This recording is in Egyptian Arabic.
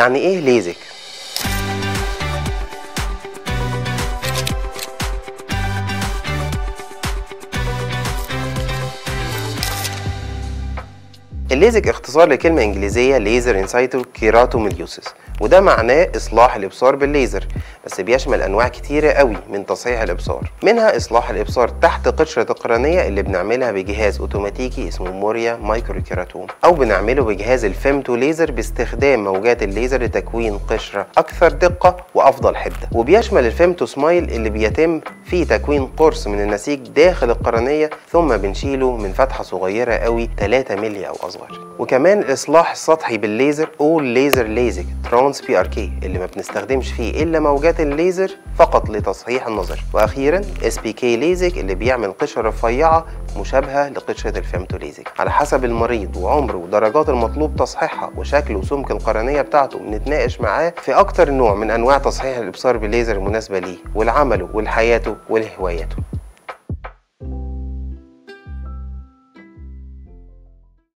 يعني ايه ليزك؟ الليزك اختصار لكلمة انجليزية laser in situ keratomileusis، وده معناه اصلاح الابصار بالليزر، بس بيشمل انواع كتيرة قوي من تصحيح الابصار، منها اصلاح الابصار تحت قشرة القرنية اللي بنعملها بجهاز اوتوماتيكي اسمه موريا microkeratome، او بنعمله بجهاز ال femto laser باستخدام موجات الليزر لتكوين قشرة اكثر دقة وافضل حدة. وبيشمل ال femto SMILE اللي بيتم فيه تكوين قرص من النسيج داخل القرنية ثم بنشيله من فتحة صغيرة قوي 3 مللي او اصغر. وكمان الاصلاح السطحي بالليزر all laser LASIK trans PRK اللي ما بنستخدمش فيه الا موجات الليزر فقط لتصحيح النظر. واخيرا SPK LASIK اللي بيعمل قشرة رفيعة مشابهة لقشره ال femto LASIK. على حسب المريض وعمره ودرجات المطلوب تصحيحها وشكل وسمك القرنيه بتاعته بنتناقش معاه في اكتر نوع من انواع تصحيح الابصار بالليزر المناسبة ليه ولعمله ولحياته ولهوايته.